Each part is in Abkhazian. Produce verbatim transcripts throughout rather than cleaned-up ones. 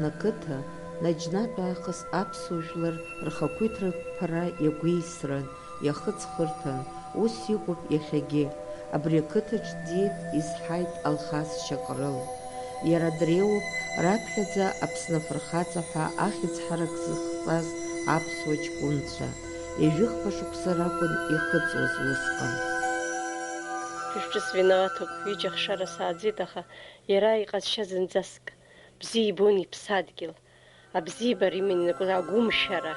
Ақыҭа наџьнатә аахыс аԥсуа жәлар рхақәиҭратә ԥара иагәеисран, иахыҵхырҭан, ус иҟоуп иахьагьы. Абри ақыҭаҿ диит, изҳаит Алхас Шьаҟрыл. Иара дреиуоуп раԥхьаӡа Аԥсны афырхаҵа ҳәа ахьӡ ҳарак зыхҵаз аԥсуа ҷкәынцәа. Ҩажәихԥа шықәса ракәын ихыҵуаз усҟан. Шәышҿы свиноватуп, ҩыџьа хшара сааӡеит, аха иара иҟазшьа зынӡаск бзиа ибон иԥсадгьыл, абзиабара иман инаркны агәымшәара.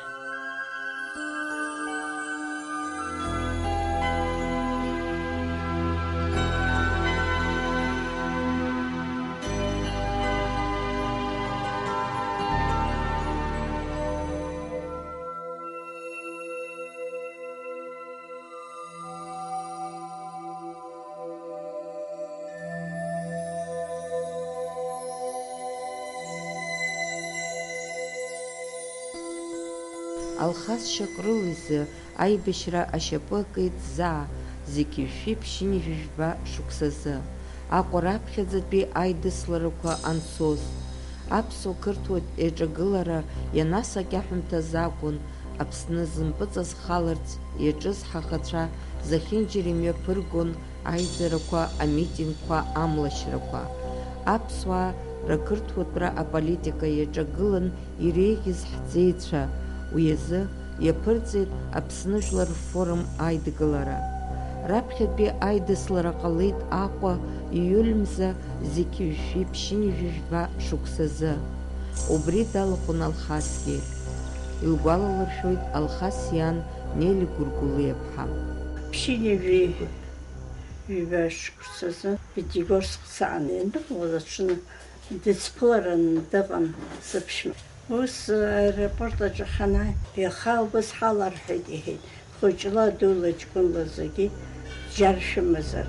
Алхас Шьаҟрыл изы аибашьра ашьапы акит заа, зегьы жәшәи ԥшьынҩажәи жәба шықәсазы, Аҟәа раԥхьаӡатәи аидысларақәа анцоз. Аԥсуа-қырҭуатә еиҿагылара ианасакьаҳәымҭаз акәын Аԥсны зымпыҵазхаларц иаҿыз ҳаӷацәа зехьынџьара имҩаԥыргон аизарақәа, амитингқәа, амлашьрақәа. Аԥсуаа рақырҭуатәра аполитика иаҿагылан иреиӷьыз ҳҵеицәа, уи азы иаԥырҵеит Аԥсны Жәлар рфорум аидгылара. Раԥхьатәи аидыслара ҟалеит Аҟәа ииуль мза зқьи жәшәи ԥшьынҩажәи жәба шықәсазы. Убри далахәын Алхасгьы. Илгәалалыршәоит Алхас иан Нели Гәыргәлиаԥҳа. Ԥшьынҩажәи ҩба шықәсазы Пятигорск саан ианыҟалаз аҽны дысԥылараны дыҟан сыԥшәма. Ус аеропорт аҿы ҳанааи, иаха убас ҳаларҳәеит, иҳәеит, хәыҷла, дула, ҷкәынла зегьы џьаршәымазар.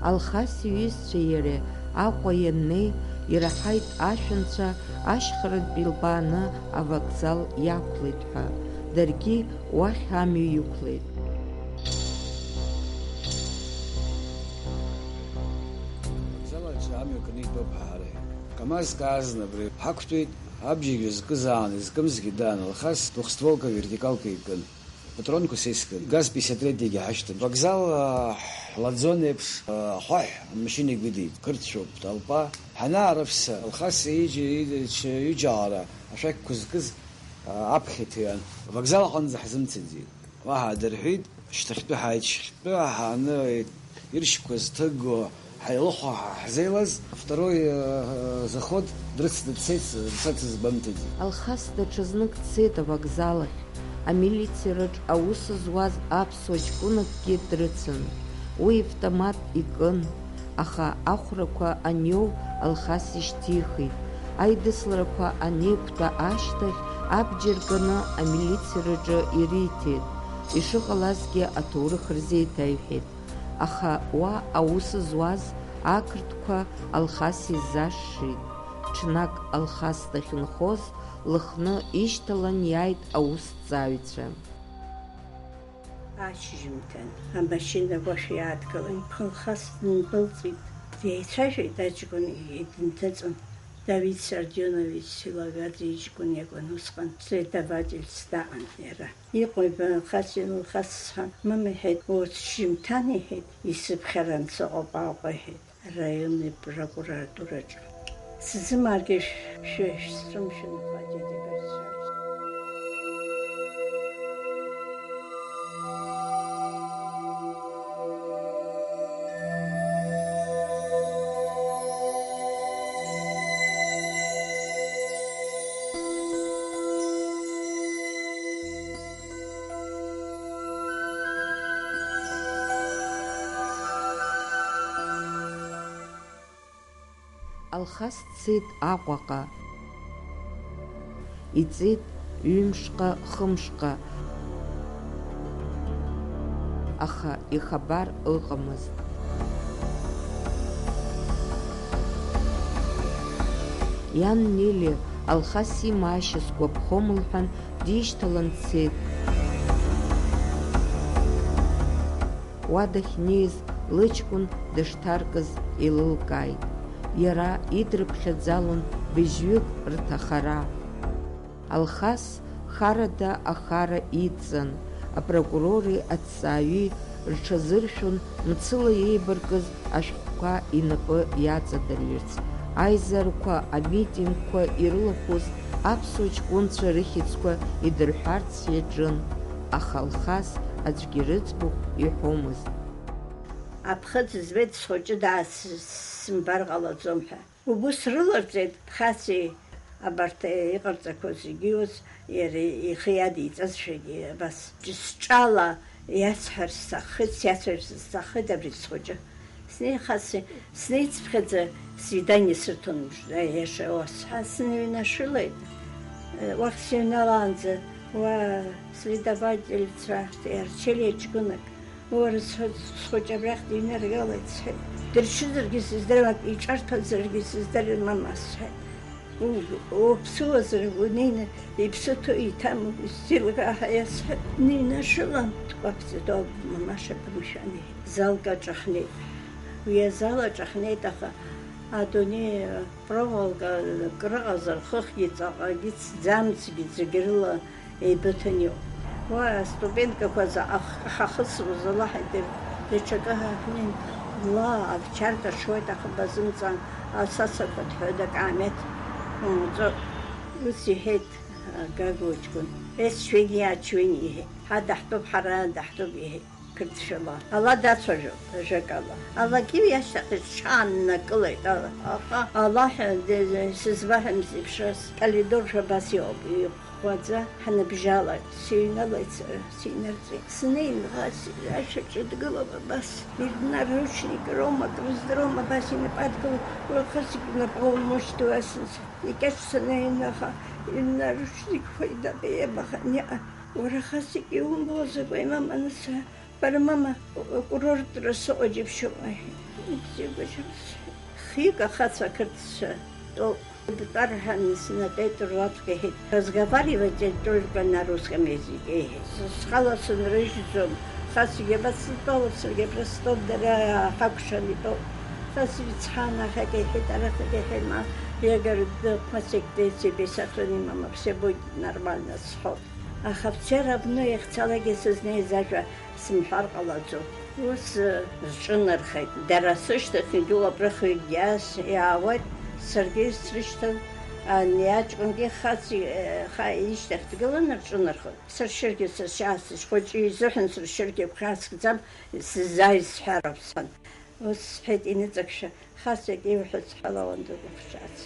Алхас иҩызцәеи иареи Аҟәа ианнеи, ираҳаит ашәанцәа ашьхарантә илбааны авокзал иақәлеит ҳәа. Даргьы уахь амҩа иқәлеит. Авокзал аҿы амҩа кны итәоуп ҳәа ҳара. КамАЗ-к аазны абри ҳақәтәеит, абџьаргьы зкыз аан, изкымзгьы даан, Алхас двухстволка вертикалка икын. Патронқәа сеискын. ГАЗ пятьдесят третьгьы ҳашьҭан. Вокзал, а, ҳлаӡон еиԥш, а, ахәаҳә амашьына игәыдеит. Қырҭшәоуп, толпа. Ҳанаарывса, Алхас иџь-, иџь-, ҩыџьаҟара ашәақьқәа зкыз, а, аԥхьа иҭыҩан. Авокзал аҟынӡа ҳзымцаӡеит. Уаҳа дырҳәит, шьҭахьтәи ҳаит, шьхьтәы ҳааны иршьқәа зҭыгго ҳаилыхо ҳа-, ҳзеилаз, второй, э, заход дрыцны дцеит, дцарц збамҭаӡеит. Алхас даҽазнык дцеит авокзал ахь, амилициараҿ аус зуаз аԥсуа ҷкәынакгьы дрыцын. Уи автомат икын. Аха ахәрақәа аниоу, Алхас ишьҭихит. Аидысларақәа анеиқәтәа ашьҭахь, абџьар ганы амилициараҿы ириҭеит. Ишыҟалазгьы аҭоурых рзеиҭаиҳәеит. Аха уа аус зуаз ақырҭқәа Алхас изашшит. Ҽнак Алхас дахьынхоз, Лыхны ишьҭалан иааит аусҭҵааҩцәа. Ашьжьымҭан амашьына агәашә иааҭгылан, Алхас дындәылҵит. Деицәажәеит аҷкәын, дынҭыҵын. Давид Сардионович Силовиаӡе иҷкәын иакәын усҟан, следовательс даҟан иара. Иҟои ба, Алхас, Алхас сҳәан, мама, иҳәеит, урҭ шьжьымҭан, иҳәеит, исыԥхьаран сыҟоуп Аҟәа, иҳәеит. Араиони прокуратураҿы. Сзымааргеи шәа шәсрымшәан, Хәаџьа Џьабарцәа. Алхас дцеит Аҟәаҟа. Иҵит ҩымшҟа, хымшҟа, аха ихабар ыҟамызт. Иан Нели Алхас имаашьа сгәаԥхом лҳәан, дишьҭалан дцеит. Уа дахьнеиз лыҷкәын дышҭаркыз еилылкааит. Иара идрыԥхьаӡалон быжьҩык рҭахара. Алхас харада ахара идҵан, апрокурори аҭҵааҩи рҽазыршәон мцыла еибаркыз ашәҟәқәа инапы иаҵадырҩырц. Аизарқәа, амитингқәа ирылахәыз аԥсуа ҷкәынцәа рыхьӡқәа идырҳәарц иаҿын, аха Алхас аӡәгьы рыӡбахә иҳәомызт. Аԥхыӡ збеит схәыҷы даасымбар ҟалаӡом ҳәа. Убыс рыларҵеит Хасеи абарҭ иҟарҵақәоз зегьы ус иара ихы иадиҵазшәагьы абас. Сҿала иасҳәар сҭаххеит, сиацәажәар сҭаххеит абри схәыҷы. Снеихаси, снеицыԥхьаӡа свидание сырҭон, мыжда, иаша уасҳәа. Сныҩнашылеит, уахь сыҩналаанӡа уа следовательцәа, арчелиа ҷкәынак. Уара, схәыҷ, схәыҷ абрахь дыҩнаргалеит, сҳәеит. Дыршьызаргьы сыздыруам, иҿарҭәазаргьы сыздыруам, мама, сҳәеит. У-, уԥсуазар унеины, иԥсы ҭоу иҭаму, исзеилкаа ҳәа иасҳәеит. Дныҩнашылан, дкәаԥӡа доуп, мамаша, бымшәан, иҳәеит. Залк аҿы ҳнеит. Уи азал аҿы ҳнеит, аха адунеи проволока крыҟазар, хыхьгьы ҵаҟагьы ҵӡамцгьы зегь рыла еибыҭан иҟоуп. Уа аступенкақәа заҟа х-, ҳахысуаз, Аллаҳ идыр, даҽакы ҳаҳнеин, ла, овчарка шуеит, аха базымҵаан, асасақәа дҳәоит, акаамеҭ умҵо. Ус иҳәеит Гагуа ҷкәын. Ес шәеги ачуеини иҳәеит. Ҳа даҳтәуп, ҳара даҳтәуп иҳәеит. Қырҭшәала. Ала дацәажәоит, ажәакала. Алакьи иашьҭахь иҽааннакылеит, ала, аха алаҳәа, д-, д-, сызбаҳәамзи ԥшрас, Калидор шәа абас иоуп, ихәхәаӡа ҳныбжьалеит, сыҩналеит сара, синарҵеит. Снеин, ас ашәаҿы дгылоуп абас, ирнаручник роума, акрыздыруам, абас инапы адкылоуп, уахысгь напы умышьҭуа, ас икьаҿ санеин, аха ирнаручникқәа идатәеи абаҟа, ниаҟ, уара хасик иумбо закәи, мама, анысҳәа, Бара, мама, курортра сыҟоу џьыбшьома, иҳәеит. Ибзиабашьам, сҳәеит. Хҩык ахацәа ақырҭцәа тәоуп. Бтәар ҳәа снатәеит, руаӡәк иҳәеит, разговаривайте только на русском языке, иҳәеит. Схала сынрыжьӡом, хасгьы абас стәоуп, саргьы абра стәоуп, дара ҳакәшан итәоуп. Хас ицҳан, ахьак иҳәеит, арахьак иҳәеит, ма, я говорю, да, хасик, дети, бесахрани, мама, все будет нормально, сҳәоит. Аха вчера абну иахьцалакгьы сызнеиз ажәа сымҳәар ҟалаӡом. Ус, э, рҿынархеит. Дара сышьҭахь идәылабрыхҩыкгьы ас иаауеит, саргьы срышьҭан, ани аҷкәынгьы хаци, э, ха-, ишьҭахь дгылан рҿынархоит. Сыршьыргьы сашьа, схәыҷы изыҳәан сыршьыргьы гәхьаазгӡам, сзааиз сҳәароуп сҳәан. Ус сҳәеит иныҵакшәа, Хасик иуҳәаз ҳәа лауан дыгәыхшаац.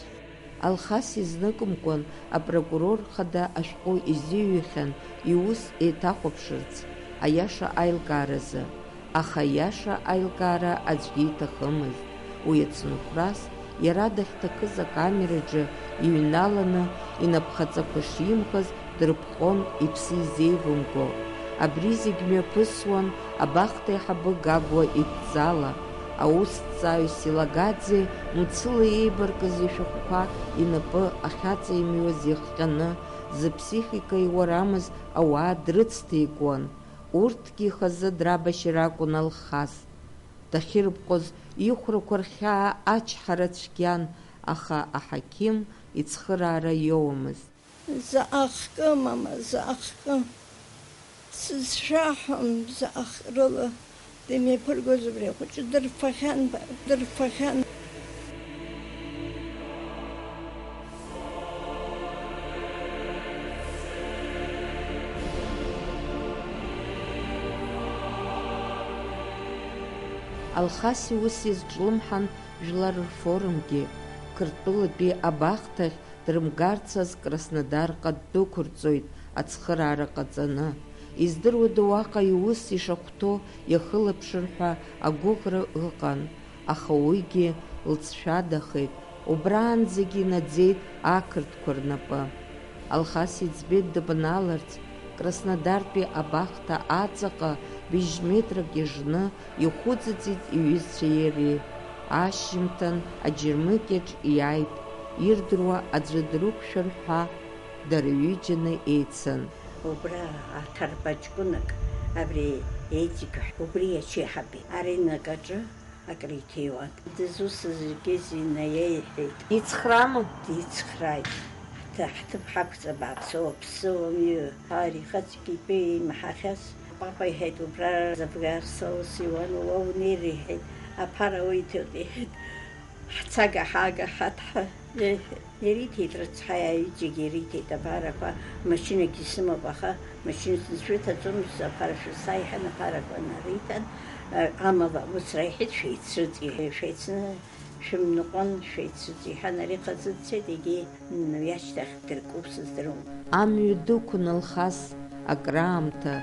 Алхас изныкымкәан апрокурор хада ашәҟәы изыҩхьан иус еиҭахәаԥшырц, аиаша аилкааразы, аха аиаша аилкаара аӡәгьы иҭахымызт. Уи ацынхәрас иара дахьҭакыз акамераҿы иҩналаны инапхаҵақәа шимхыз дырԥхон иԥсы изеивымго. Абри зегь мҩаԥысуан абахҭа аиҳабы Гагәа идҵала. Аусҭҵааҩ Силагаӡе мцыла еибаркыз ишәҟәқәа инапы ахьаҵеимҩуаз ихҟьаны, зыԥсихика иуарамыз ауаа дрыцҭеикуан. Урҭгьы ихазы драбашьыр акәын Алхас. Дахьырбҟоз ихәрақәа рхьаа ачҳара цәгьан, аха аҳақьым ицхыраара иоуамызт. Заҟа хкы, мама, заҟа хкы! Сызшәаҳәом, заҟа хкрыла дымҩаԥыргоз убри ахәыҷы дырфахьан, дырфахьан. Алхас иус иазҿлымҳан Жәлар рфорумгьы, Қырҭтәылатәи абахҭахь дрымгарц азы Краснодарҟа ддәықәырҵоит ацхыраара ҟаҵаны. Издыруада уаҟа иус ишахәҭоу иахылаԥшыр ҳәа агәыӷра ыҟан, аха уигьы лҵшәадахеит, убраанӡагьы инаӡеит ақырҭқәа рнапы. Алхас иӡбеит дыбналарц, Краснодартәи абахҭа аҵаҟа быжь метрак иажны ихәыҵыҵит иҩызцәеи иареи. Ашьжьымҭан аџьармыкьаҿ иааит, ирдыруа аӡәы дрықәшәар ҳәа, дара ҩыџьаны еицын. Убра аҭарба ҷкәынак, абри Едига, убри иачеиҳабеит. Аринак аҿы акриҭиуан. Дызусҭазгьы инаиеиҳәеит. Ицхраама? Дицхрааит. Ҳҭ-, ҳҭыԥ ҳақәҵа, бааԥсыуа, ԥсыуа мҩа. Ари ихаҵкы итәы имаҳахьаз, папа иҳәеит, убра Завгарса аус иуан, уа унеир, иҳәеит, аԥара уиҭоит, иҳәеит. Ҳцага, ҳаага, ҳаҭ, ҳа. Ириҭеит рыцҳа, аҩыџьагьы ириҭеит аԥарақәа, машьынагьы сымоуп, аха машьына сызшәыҭаҵомызт, аԥара шәырса иҳәан, аԥарақәа нариҭан, амала ус раиҳәеит, шәеицрыҵ, шәеицны шәымныҟәан, шәеицрыҵ иҳәан, ари хазы дцеит, егьи ҩашьҭахь дыркуп сыздыруам. Амҩа дықәын Алхас акраамҭа.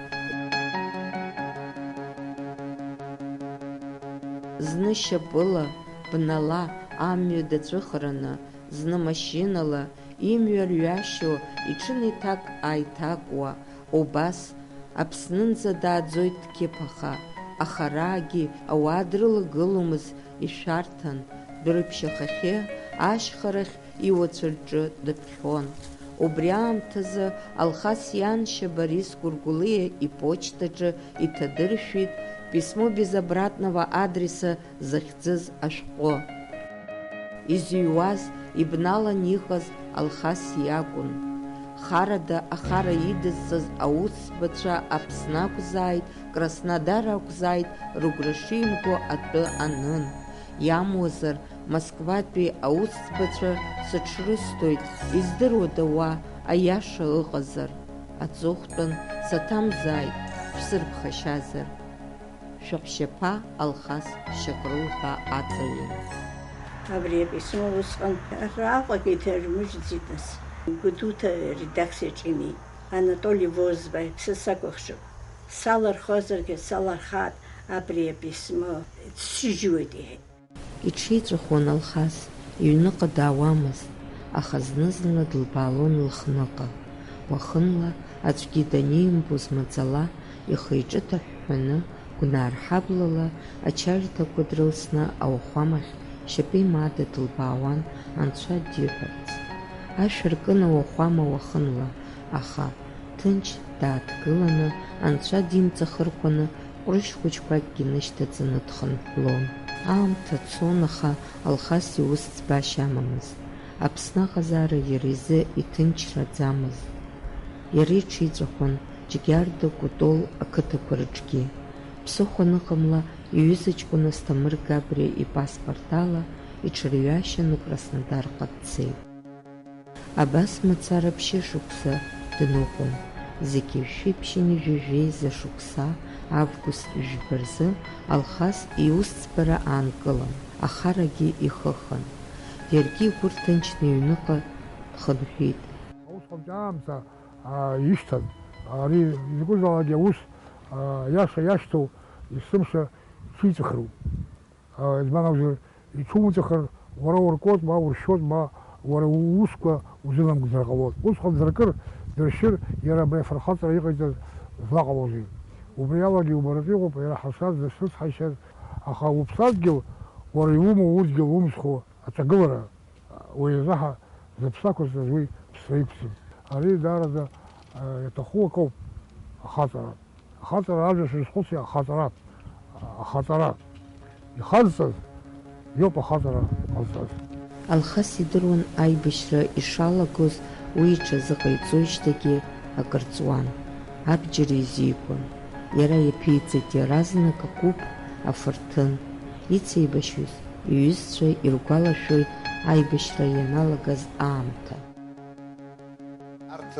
Зны шьапыла, бнала амҩа даҵәыхраны, зны машьынала, имҩа рҩашьо, иҽынеиҭак-ааиҭакуа, убас Аԥснынӡа дааӡоит дқьыԥаха, аха араагьы ауаа дрылагыломызт ишәарҭан, дәрыԥшьахахьы, ашьхарахь иуацәа рҿы дыԥхьон. Убри аамҭазы Алхас ианшьа Борис Гәыргәлиа иԥочтаҿы иҭадыршәит «Письмо без обратного адреса» захьӡыз ашәҟәы. Изыҩуаз, ибналан иҟаз Алхас иакәын. Харада ахара идызҵаз аусӡбацәа Аԥсны акәзааит, Краснодар акәзааит, рыгәра шимго атәы анын. Иамуазар, Москватәи аусӡбацәа сыҽрысҭоит, издыруада уа, аиаша ыҟазар? Аҵыхәтәан саҭамзааит, шәсырԥхашьазар. Шәаҳәшьаԥа Алхас Шьақрыл ҳәа аҵаҩы. Абри аписьмо усҟан араҟагьы иҭармыжьӡеит нас. Гәдоуҭа редакциаҿ имеит. Анатоли Возба иԥсы сакәыхшоуп. Салырхозаргьы салырхааит абри аписьмо, дсыжьуеит, иҳәеит. Иҽиҵәахуан Алхас, иҩныҟа даауамызт, аха зны-зынла дылбаалон лыхныҟа. Уахынла, аӡәгьы данимбоз маӡала, ихы-иҿы ҭаҳәҳәаны, гәнаарҳаблала ачарҭақәа дрылсны ауахәамахь шьапеимаада дылбаауан, анцәа диҳәарц. Ашә аркын ауахәама уахынла, аха ҭынч дааҭгыланы, анцәа димҵахырхәаны, ҟәрышь хәыҷқәакгьы нышьҭаҵаны дхынҳәлон. Аамҭа цон, аха Алхас иус ӡбашьа амамызт. Аԥсны аҟазаара иара изы иҭынчраӡамызт. Иара иҽиҵәахуан Џьгьарда, Кәтол ақыҭақәа рыҿгьы. Ԥсыхәа аныҟамла, иҩыза ҷкәын Асҭамыр Габриа ипаспорт ала иҽырҩашьаны Краснодарҟа дцеит. Абас мацара ԥшьышықәса дныҟәон. Зегьы жәшәи ԥшьынҩажәи жәеиза шықәса, август жәба рзы, Алхас иусӡбара аанкылан, ахарагьы ихыхын. Иаргьы игәы рҭынчны иҩныҟа дхынҳәит. Аус ҟамҵаамҭа, аа, ишьҭан. Ари изакәызаалакгьы аус, аа, иаша иашьҭоу есымша иҽиҵәахроуп. Избан акәзар, иҽумҵәахыр, уара уркуеит, ма уршьуеит, ма уара уусқәа узынамгӡар ҟалоит. Усҟан дыркыр, дыршьыр, иара абри афырхаҵара иҟаиҵаз злаҟалозеи? Убри алагьы убаратәы иҟоуп иара ҳазшаз, дышрыцҳаишьаз, аха уԥсадгьыл, уара иумоу удгьыл умшьхәа аҿагылара, уи азы ҳа зыԥсы ақәызҵаз уи ԥсра иқәӡам. Ари даараӡа, а, иаҭаху акоуп, ахаҵара. Ахаҵара, ажәа шәызхәыци, ахаҵара, ахаҵара. Ихазҵаз иоуп ахаҵара ҟазҵаз. Алхас идыруан аибашьра ишалагоз, уи иҽазыҟаиҵоижьҭеигьы акыр ҵуан, абџьар изикуан. Иара иаԥиҵеит иаразнак акәыԥ, афырҭын. Ицеибашьҩыз иҩызцәа иргәалашәоит аибашьра ианалагаз аамҭа. Арҭ,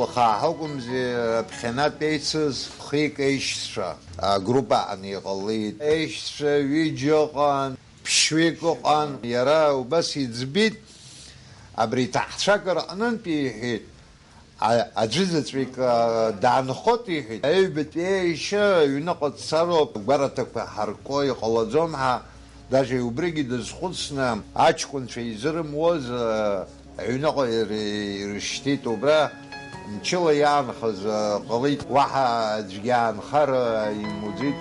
лхаа ҳакәымзи, аԥхьанатә еицыз хҩык еишьцәа, агруппа аҟны иҟалеит. Еишьцәа ҩыџьа ыҟан, ԥшьҩык ыҟан. Иара убас иӡбеит, абри иҭаацәак рҟнынтә иҳәеит, а-, аӡәызаҵәык, а, даанхоит иҳәеит. Аҩбатәи еишьа аҩныҟа дцароуп, агәараҭақәа ҳарку иҟалаӡом ҳәа, даже убригьы дазхәыцны аҷкәынцәа изырымуаз, а, Аҩныҟа ир-, ирышьҭит убра, мчыла иаанхаз, э, ҟалеит, уаҳа аӡәгьы аанхар, э, имуӡеит.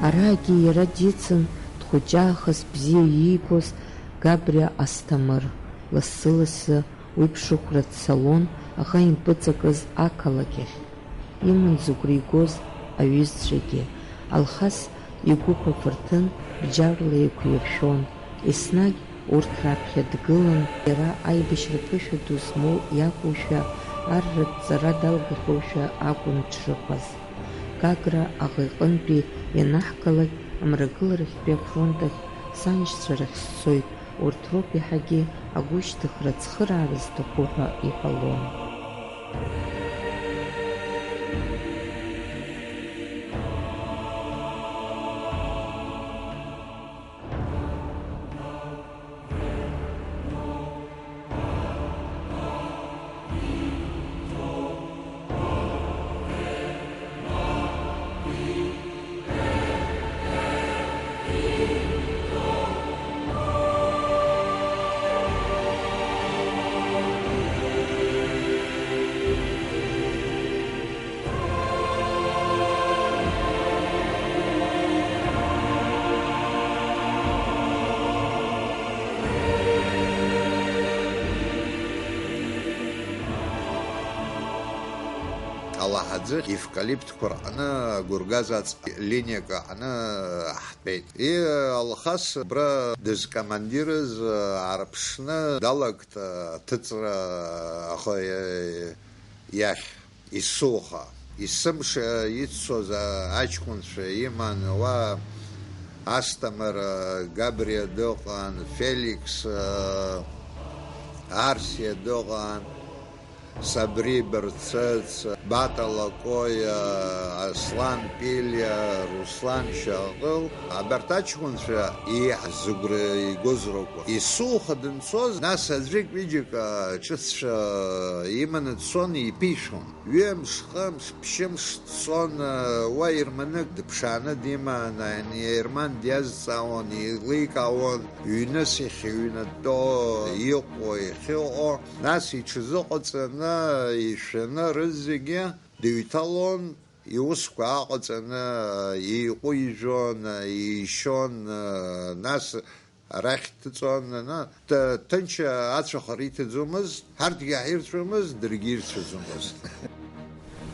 Арагьы иара дицын, дхәыҷаахыс бзиа иибоз Габриа Асҭамыр, лассы-лассы уи ԥшыхәра дцалон аӷа импыҵакыз ақалақь ахь. Иман зыгәра игоз аҩызцәагьы, Алхас игәыԥ афырҭын бџьарла еиқәиршәон, еснагь урҭ раԥхьа дгылан, иара аибашьра ԥышәа ду змоу иакәушәа, арратә ҵара далгахьоушәа акәын дшыҟаз. Гагра аӷа иҟынтәи ианаҳгалак, амрагыларахьтәи афронт ахь саншьцәа рахь сцоит, урҭ роуп еиҳагьы агәышьҭыхра, ацхыраара зҭаху ҳәа иҳәалон. Алаҳаӡы евкалиптқәа рҟны, агәыргаз аҵ линиак аҟны ҳтәеит. И, Алхас абра дызкомандирыз аарԥшны далагт аҭыҵра аӷа иахь. Исуха, есымша иццоз аҷкәынцәа иман, уа Асҭамыр, Габриа дыҟан, Феликс, Арсиа дыҟан, Сабри Бырцыц, Бата Лакоиа, Аслан Пилиа, Руслан Шьаҟыл, абарҭ аҷкәынцәа еиҳа зыгәра игоз ракәын. Исуха данцоз, нас аӡәык-ҩыџьак ҿыццәа иманы дцон, иԥишәон. Ҩымш, хымш, ԥшьымш дцон, уа ерманык дыԥшааны диман, ани аерман диазҵаауан, еиликаауан, ҩныс иахьыҩнатәо, иҟоу, иахьыҟоу. Нас иҽазыҟаҵаны, ишәаны рызегьы дыҩҭалон, иусқәа аҟаҵаны, иҟәижәон, ишьон, нас арахь дыҵуан, ана, т-, ҭынч ацәаха риҭаӡомызт, ҳарҭгьы ҳирцәомызт, даргьы ирцәаӡомызт.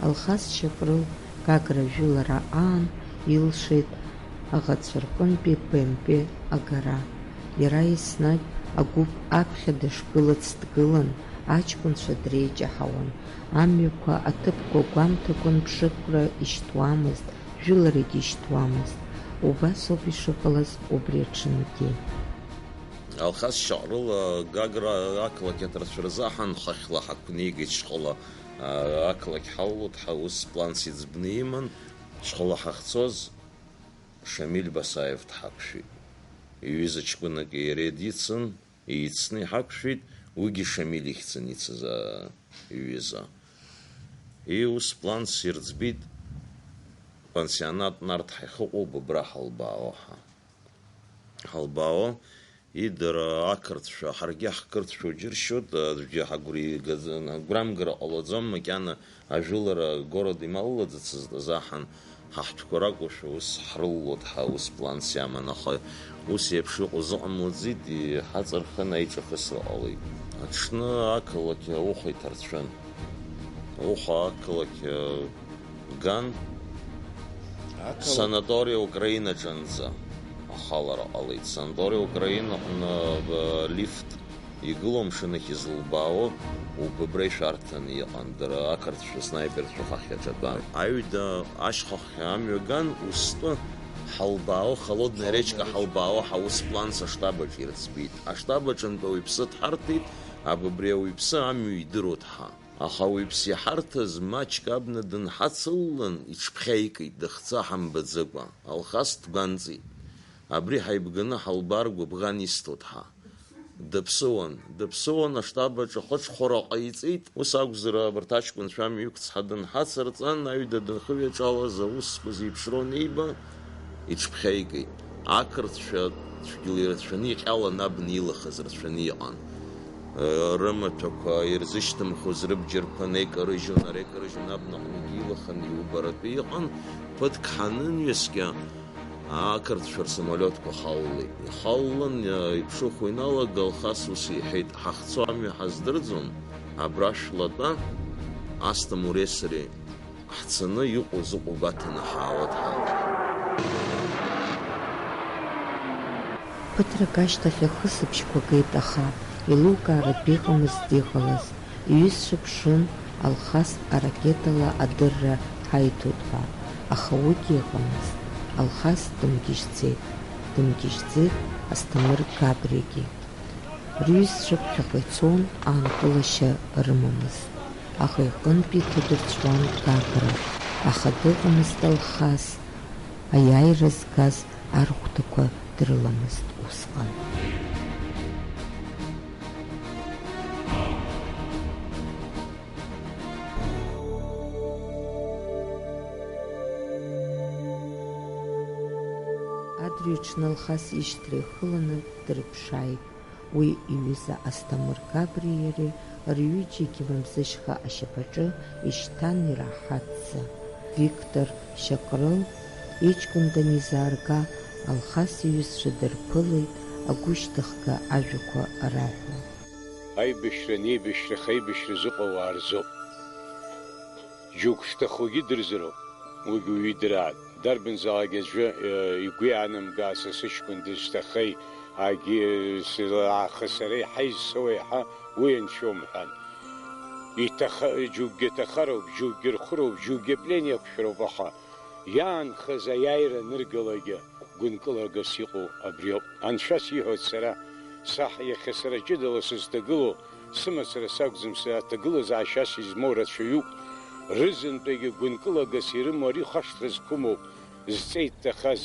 Алхас Шьапрыл Гагра жәылара аан илшеит аӷацәа рҟынтәи П М П агара. Иара еснагь агәыԥ аԥхьа дышгылац дгылан, аҷкәынцәа дреиҷаҳауан. Амҩақәа, аҭыԥқәа гәамҭакәан, ԥшыхәра ишьҭуамызт, жәыларагьы ишьҭуамызт. Убас ауп ишыҟалаз убри аҽынгьы. Алхас Шьаҟрыл Гагра ақалақь аҭарцәа рзы аҳанхахьла ҳақәнеигеит школа, а, ақалақь ҳалалоит ҳәа ус планс иӡбны иман. Школа ҳахьцоз Шамиль Басаев дҳақәшәеит. Иҩыза ҷкәынак иара дицын, еицны иҳақәшәеит, уигьы Шамиль ихьӡын ицыз, а, иҩыза. И ус планс ирӡбеит, пансионат Нарҭ ҳахьыҟоу Быбра ҳалбаауа ҳәа. Ҳалбаауа, идара ақырҭшәа, ҳаргьы ҳқырҭшәа џьыршьоит, аӡәгьы ҳагәра игаӡ-, агәрамгара ҟалаӡом, макьана ажәылара агород ималылаӡацызт азы аҳан, ҳа ҳтәқәа ракәушәа ус ҳрылалоит ҳәа ус планс иаман, аха ус еиԥш иҟоу зыҟамлаӡеит, иҳаҵырхын аиҿахысра ҟалеит. Аҽны ақалақь ауха иҭарцәын. Ауха ақалақь, э, ган. Ақалақь. Санаториа Украинаҿынӡа ахалара ҟалеит. Санаториа Украинаҟны, э, лифт игылоу амшын ахь изылбаауа убыбра ишәарҭаны иҟан, дара ақырҭцәа снайперцәа хахь иаҿатәан. Аҩада ашьхахь амҩа ган, устәы ҳалбаауа, холодная речка ҳалбаауа ҳаус планс аштаб аҿы ирӡбеит. Аштаб аҿынтә ауаҩԥсы дҳарҭеит, абыбри ауаҩԥсы амҩа идыруеит ҳа. Аха ауаҩԥсы иҳарҭаз маҷк абна дынҳацыллан, иҽԥхьаикит, дыхца ҳамбаӡакәа. Алхас дгәанҵит. Абри ҳаибганы ҳалбар гәыбӷан исҭоит ҳа. Дыԥсыуан, дыԥсыуан, аштаб аҿы ахыҽхәара ҟаиҵеит. Ус акәзар, абарҭ аҷкәынцәа амҩа иқәцҳа дынҳацырҵан, аҩада данхыҩаҿалаз аусқәа зеиԥшроу аниба, иҽԥхьаикит. Ақырҭцәа цәгьала ирацәаны иҟьалан абна илахаз рацәаны иҟан. Рымаҭәақәа ирзышьҭымхуаз рыбџьарқәа неикарыжьуан, ари акарыжьуан абнаҟны илаханы иубаратәы иҟан. Ԥыҭк ҳанымҩаскьа, Ақырҭцәа рсамолиотқәа халалеит. Ихалалан, иа-, иԥшыхәо иналага, Алхас ус иҳәеит, ҳахцо амҩа ҳаздырӡом, абра шәлатәа, Асҭамуреи сареи ҳцаны иҟоу-зыҟоу гәаҭаны ҳаауеит ҳа. Ԥыҭрак ашьҭахь ахысыбжьқәа геит, аха еилукааратә иҟамызт иҟалаз. Иҩызцәа ԥшын, Алхас аракетала адырра ҳаиҭоит ҳәа, аха уигьы ыҟамызт. Алхас дымгьежьӡеит, дымгьежьӡеит Асҭамыр Габригьы. Рҩызцәа ԥхьаҟа ицон, аанкылашьа рымамызт. Аха иҟынтәи иҭадырцәуан Гагра, аха дыҟамызт Алхас, аиааира згаз архәҭақәа дрыламызт усҟан. Адырҩаҽны Алхас ишьҭра ихыланы дрыԥшааит. Уи иҩыза Асҭамыр Габриа иареи рҩыџьагьы мамзышьха ашьапаҿы ишьҭан ираҳаҭӡа. Виктор Шьакрыл иҷкәын данизаарга, Алхас иҩызцәа дырԥылеит агәышьҭыхга ажәақәа раҳәо. Аибашьра анеибашьрах аибашьра зыҟоу ауаа рзоуп. Џьоук шҭахугьы дырзароуп, уигьы уаҩы идыраат. Дарбанзаалак аӡәы, э, игәы иаанамгааит, са сыҷкәын дызҭахеи, агьи, э, с-, аха сара еиҳа изсоу еиҳа уи анцәа умҳәан. Иҭаха-, џьоукгьы аҭахароуп, џьоукгьы рхәыроуп, џьоукгьы аплен иақәшәароуп, аха иаанхаз аиааира аныргалагьы гәынкылагас иҟоу абриоуп. Анцәа сиҳәоит сара, саҳ иахьа сара ҷыдала сызҭагылоу, сымацара сакәӡам, сара аҭагылазаашьа сизмоу рацәаҩуп. Рызынтәагьы гәынкылагас ирымоу ари хашҭра зқәымоуп, зҵеи дҭахаз.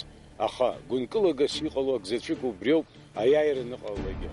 Аха гәынкылагас иҟало акзаҵәык убриоуп, аиааира аныҟалалакгьы.